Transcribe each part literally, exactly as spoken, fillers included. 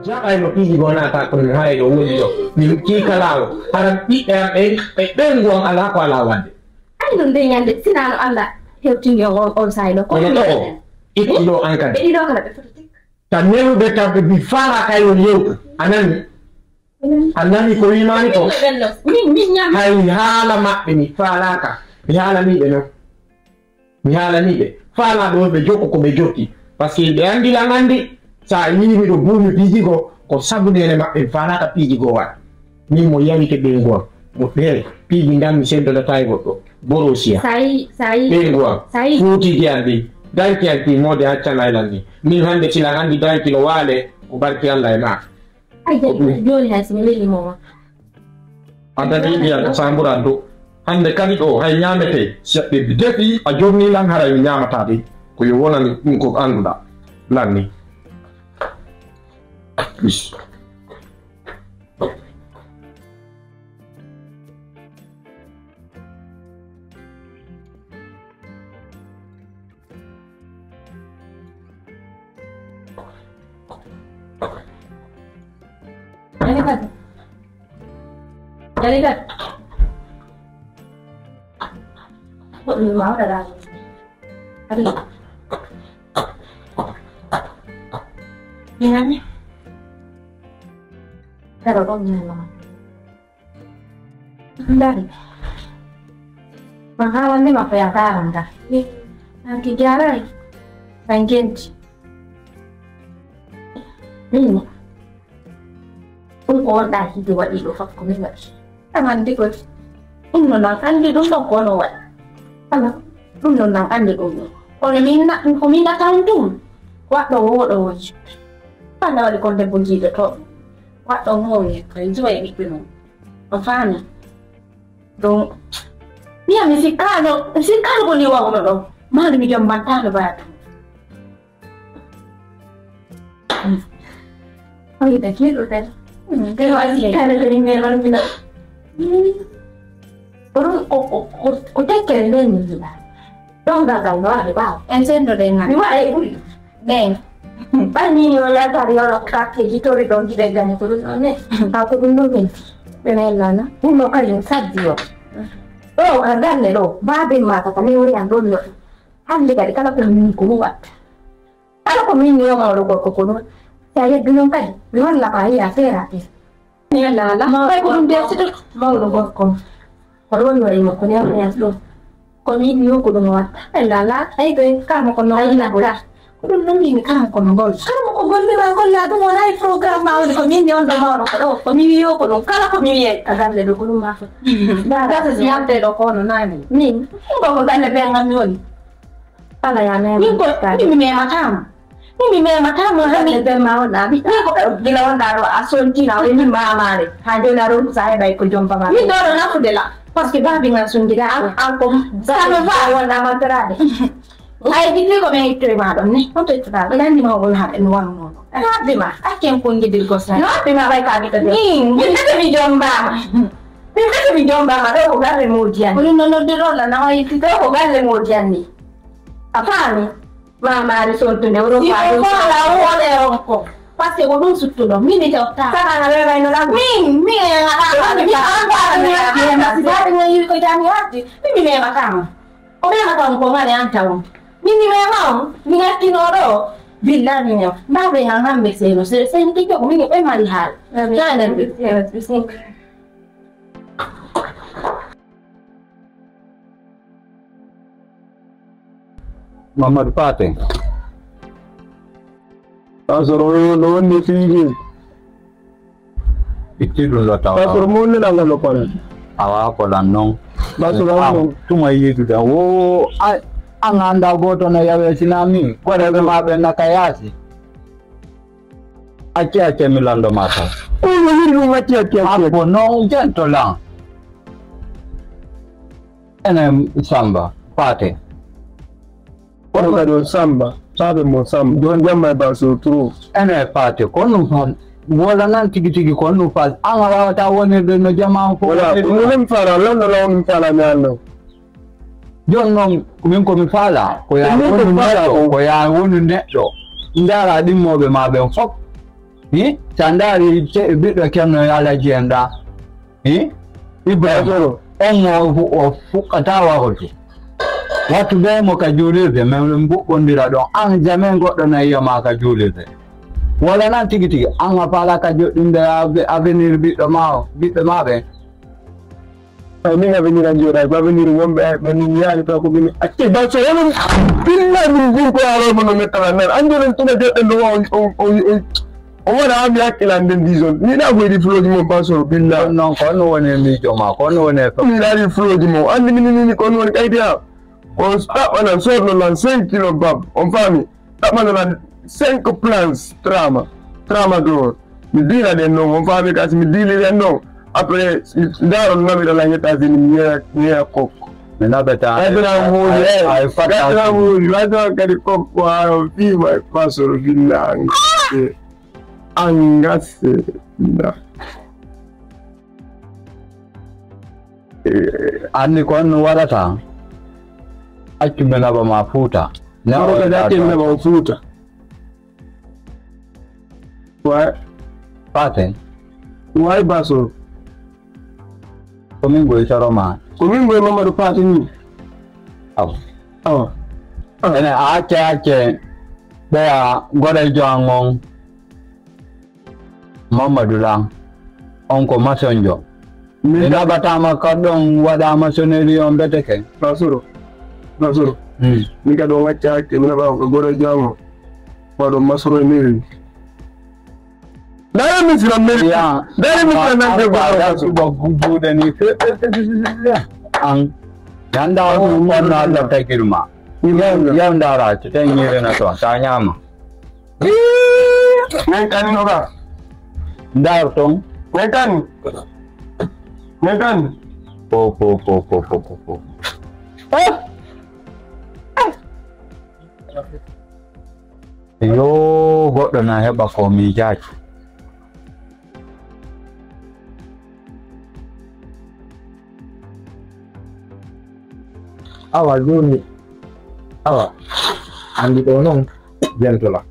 Jaɓay no piiji goo naata kono mi haray ɗo woni ɗo. Mi kiikalaawo. Hara ɓiɓɓe am ɓen, ɓe ɓen goo alaa ko alaa waɗde. Ay ɗum nde ñande, sinaa no Allah hewtini on on, on saa'i ɗo. Kono ɗo o, itti ɗo an kadi. Ɓe ɗiɗo kala ɓe foti tikka. Ta neluɓe kamɓe mi faalaa kay woni yewta. A nani? A nani ko wiimaani ko? Min, min ñaama. Hay haala maɓɓe mi faalaaka. Mi haalanii ɓe non. Mi haalanii ɓe. Faalaa ɗo ɓe jokku ko ɓe jokki. Parce que ɓe anndi lan anndi. So a yii miɗo buumi piiji goo, ko sabu neene maɓɓe mi faalaaka piiji goo waɗ. Min mo yawite ɓeyngu am. Mo ɓe piiji ngan mi senndodataa e goɗɗo. Borosiya. Sayi, sayi. Ɓeyngu am. Sayi. Fuutiji am ɗi. Danki am ɗi moode accana e lan ni. Min hannde sila hannde danki no waale ko barki Allah e maa. Ay, jaaɓi, jooni hay so mi welii mo ma. A dañii ndiyam ka saamburan dow. Hannde kadi ɗo hay ñaametee. Si ɓe defii, a jonnii lan haray mi ñaamataa de. Ko yo wonani ɗum ko annduɗaa. Lan ni. Bis. Jalika. Jalika. Ko ɗum ma waɗa ɗa. Ari. Minani. Pero ɗon mi ma. Ndari. Ma haalande ma ko yataara nda. Ni, an ki jaaraay. An genti. Min. Ɗum ko wonɗa hide waɗi ɗo fof ko min waɗi. An anndi ko ɗum noon an anndi ɗum ɗon ko onon waɗi. Ala, ɗum noon an anndi ɗum ɗon. Kono min na, ko min nata on ɗum. Waɗɗo wooɗo woni. Alla waɗi kon debbo jiiɗo to. Waɗɗo ngoowi koye joye ɓiɓɓe mum. On faami? Ɗum. Miya mi sikkaano, mi sikkaano ko ni wawno ɗon. Maani mi jombantaano baatu. Ay, da ke ɗo tan. Kay o asii kala ko ni men wala mina. Ko ɗum, ko, ko, ko, ko tekkere nden mi yiɗa. Ɗon gagal no waɗi ɓaawo. En senndo ɗen ngan. Mi waɗa e ɓuri. Ɓen. Ɓay min yo yaltare yo kakkeji tori ɗon giɗe gane ko ɗum ɗon ne. Ka ko ɗum ɗon men. Ɓe men lana. Ɗum ɗo kañum saddi o. Ɗo ka galle ɗo. Baabin ma kaka mi woni an ɗon no. Hannde kadi kala ko min ko ɗum watta. Kala ko min yo mawɗo gorko ko ɗum. Si a yeddu noon kadi. Mi holla ko a yiya feere a feere. Yalla, Allah. Mawɗo gorko. Mawɗo gorko. Ko ɗum waɗi mo, ko newnoya ɗum. Ko mi yiɗi yo ko ɗum waɗa. Yalla, Allah. Ay, ko kama ko noon. Ay, la, la. Ko ɗum ɗum min kama ko noon. Kama ko golle ma golla ɗum wona e programme ma woni ko min ni on ɗo mawɗo ko ɗo. Ko mi wiyo ko ɗum. Kala ko mi wiyay. A galle ɗo ko ɗum ma foti. Nda gasa si yaltee ɗo ko no nani. Min. Ɗum ko ko galle ɓe ngam mi woni. Ala ya mema. Min ko, min mi memata mo. Min mi memata mo, hani. Be ma on abi. Min ko gila wonda ɗo a sontina, o min mamare. Ha joni a ronku sa heɓay ko jomba ma. Min ɗo ɗo nafude la. Parce que babi ngal sundira an, an ko. Ça me va. Wonda ma perade. Ay, di ko men ittoy ma ɗon ne. On to ittoɗa. Ɓe lanndi ma wol haɓe no wano noon. Haɓe ma. Akken ko ngidir gosna. No haɓe ma ɓay ka mi to. Min, min tata mi jomba ma. Min tata mi jomba ma. Ɗo ko galle modiyan. Ko ɗum no noddirɗon la nawa yitti. Ɗo ko galle modiyan ni. A faami? Mamari sontude wuro faami. Ko ala wole on ko. Parce que ko ɗum suttuɗo. Min mi tewta. Saka na weɓay no lan. Min, mi e ala. Mi an faami. Mi ko jami wadde. Min mi mema kama. O mema kama ko ngale an tawon. Min mi mema on. Mi ngattino ɗo. Billa mi ne. Mbaɓe han hamɓe seno. Se, se, mi ko min ɓe mari haal. Amin. Tane. Mamadou Paté. Pasoro no wonni fiiji. Itti ɗum ɗo tawa. Pasoro mo wonni ɗan ɗo kono. Awa ko lan non. Pasoro non. Tuma yidude wo a an anda goto no yawe sinami. Ko rebe ma ɓe naka yaasi. Acce acce mi lando ma taw. Ko no wiri ɗum acce acce acce. Akko non jento lan. Ene Samba Paté. Kono kadi on Samba, saabe mo Samba. Jon jamma e baso trop. Ene Paté, kono ɗum fa wola nan tigi tigi kono ɗum fa an a wawata wonirde no jama ko. Wala, ɗum ɗum fara lan no law ɗum fara mi anno. Jon noon min ko mi faala ko ya wonu neɗɗo, ko ya wonu neɗɗo. Ndara ɗimmoɓe ma ɓen fof. Hi? Sa ndaari ce-, ɓiɗɗo Ceerno Alhaji en ɗa. Hi? Ibrahima, on mo fu-, o fuɗɗata warude. Wattu be mo ka juulirde, min mbuɓɓondira ɗon. An jamais goɗɗo na yi'a ma ka juulirde. Wala nan tigi tigi, an a faala ka joɗɗinde ave-, avenir ɓiɗɗo ma o, ɓiɓɓe ma ɓen. Ay, min avenir an jooɗaaki, ko avenir wonɓe ay, ɓe min yaani taw ko ɓe min acce Basoro, onon billahi min mbin ko yaaroo mo no mettata nan. An jooɗen tuma joɗɗen ɗo o, o, o, o, o waɗa an mi hakkila an nden dix ans. Mi ɗa ko yiɗi fuloji mo Basoro, billahi. Ɗon noon ko honno woni e miijo ma, ko honno woni e fe- Mi ɗa yiɗi fuloji mo, anndi min ni ko honno woni kaydi am. Ko taɓɓanan, soodno lan cinq kilo gob, on faami? Taɓɓanan cinq plans trama, trama dor. Mi diila ɗen noon, on faami ka si mi diili ɗen noon. Après, mi ndaaron namira lan yetta sini mi yeya, mi yeya kok. Mi naɓeta. Ay, bira mo woni, ay, eh, ay, fata. Ay, bira mo woni, wa tawa kadi kok ko aro fii ma Basoro finna an. Eh, an gase. Na. Eh, anndi ko honno waɗata? Accu mi naɓa ma Fuuta. Maro kadi accu mi naɓa on Fuuta. Wa- Faten. Way Basoro. Ko min goy soro ma. Ko min goy Mamadou Faten ni. Awa. Awa. Awa. Ene acce acce ɓeya goɗa joan on. Mamadou Lan, on ko masonjo. Min mi ka- naɓataama ka ɗon waɗa masonnerie on mbeteke. Masoro. Masoro. Hmm. Min ka ɗon wacca hakke, mi naɓa ko goro jamo. Waɗo masoro miri. Dare min sira miri. Ya. Dare min sira nan ke goro masoro. Ba juuɗe ni. An. Yanda on, on na Allah tagirma. Yau, yau ndara, ta tan yere na to, ta nyama. Men kani no ka? Ndar ton. Men kani. Men kani. Po, po, po. Yo, goɗɗo na heɓa ko miijaaki. Awa, jooni, awa, anndi ɗo noon, jentola.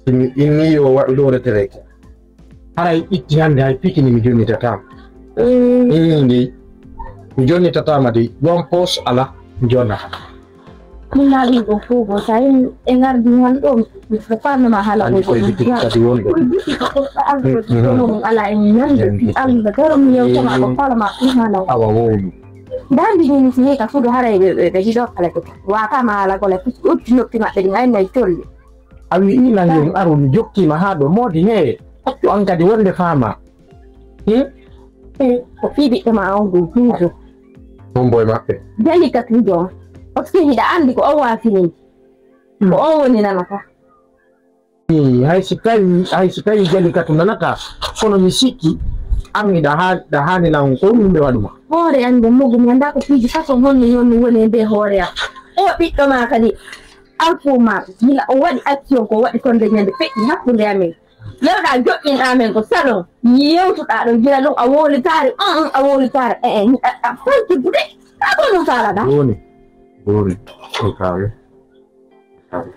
Si mi inni yo waɗ lowre tereke. Haray itti hannde hay pikini mi jonnitataama. Mm. Mm, ndi. Mi jonnitataama di. Ɗon pos ala, mi jonnata. Min naa ɗum ɗo fof, so a yii e ngardi hon ɗo, mi faanno ma haala. Anndi koye bitiki kadi won ɗo. Koye bitiki ko ɗo alɗo ɗo ɗum ala e ñande. Alɗo daro mi yewtama ko faala ma ɗum haala. Awa wowlu. Dandi ni si heka suudu haray ɓe, ɓe, ɓe jiɗo kala ko. Wa kama haala ko la, pusi utti noppi maɓɓe ɗin ay nay tolli. A wi'i nan yo mi aru, mi jokkiima haa ɗo. Moodi, he, accu an kadi wonde faama. Hmm? Eh, ko fii ɓiɗɗo ma on ɗum toujours. Hombo e maɓɓe? Jali ka toujours. Parce que hiɗa anndi ko on waafini. Hmm. Ko on woni nanata. Hmm, hay si tawi, hay si tawi Jali ka to nanata, kono mi sikki, an hiɗa haa-, hiɗa haani lan ko ɗum ɓe waɗuma. Hoore an nde mogu mi anndaa ko piiji façon honno yoni woni e nde hoore am. O ɓiɗɗo ma kadi, Alfou Mar, gila o waɗi action ko waɗi kon nde ñande feƴƴi hakkunde amen. Yewɗa joƴƴinɗa men ko salon, yewtuɗa ɗon gila ɗum a wowlitaare, on, on, a wowlitaare, eh, eh, a, a, fanti buɗe, ka ko ɗum kalaɗa? Woni, woni, ko kawe. Kawe.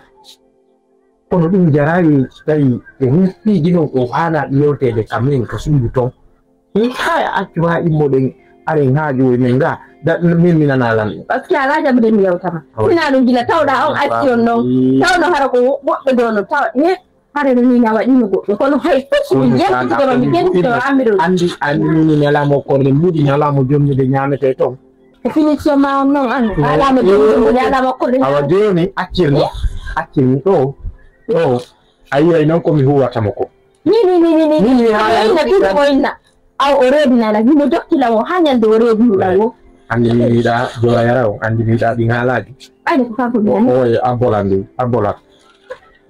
Kono ɗum jaraani so tawi o huufiiji noon o haanaa yewteede ka men ka suudu toon. Hay accu haa immoɗen, aren haa jooni men ga, da-, min mi nanaa lan ɗum. Parce que alaa jaɓude mi yewtama. Awa. Sinaa ɗum gila tawɗa on acci on noon. Awa. Tawno hara ko wo-, woɓɓe ɗo no tawa, he, hare no nii na waɗiino goɗɗo. Kono hay fof mi yewtidema mi ƴetti to amiro. Anndi, anndi min mi nelaama o korle mbuɗi, nelaama o jommude ñaamete toon. Ko finition ma on noon an. Awa. Alaa mo jommude, alaa mo korle. Awa jooni accir mi, accir mi ɗo, ɗo. A yi'ay noon ko mi huuwata mo ko. Ni, ni, ni, ni, ni. Ni, ni, ni, haa ni, ni, ni, ni, ni. Aw, o reedinaa la, himo jokki la o, haa ñande o reedini la o. Anndi mi yiɗaa jola yara o, anndi mi yiɗaa ɗin haalaaji. Ɓayde ko kanko mi nani. O, o, e abbola ndi, abbola.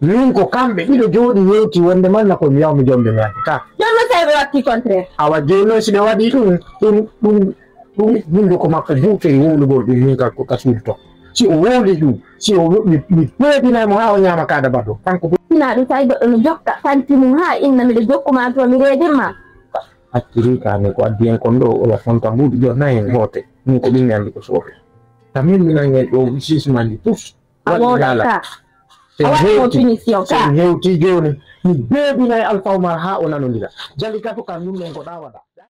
Min ko kamɓe ɗiɗo jooɗi yewti wonde man na ko mi yaw mi jombe mi ati ka. Jooni noon tawi ɓe watti contraire. Awa jooni noon si ɓe waɗi ɗum, ɗum, ɗum, ɗum hunnduko makko juutoyi wowlugol ɗum min ka, ka suudu to. Si o wowli ɗum, si o wo-, mi, mi peeɗinay mo haa o ñaama kaada baɗo. Kanko bo. Sinaa ɗum tawi goɗɗo no jokka kanti mum haa inna miɗo jokkuma to mi reedin ma. Acciri ka ne ko addi en kon ɗo, o fonta mbuuɗi jo nayi en hoote. Ɗum ko ɗum mi anndi ko soofe. Tamin mi nangen ɗo six mandi tous. A waɗi wooɗa haala. Ka. A waɗi mo punition ka. Hewti jooni, mi beebinay Alfa Umar haa o nanondira. Jalikatu ka ñun ɗon ko ɗa waɗa.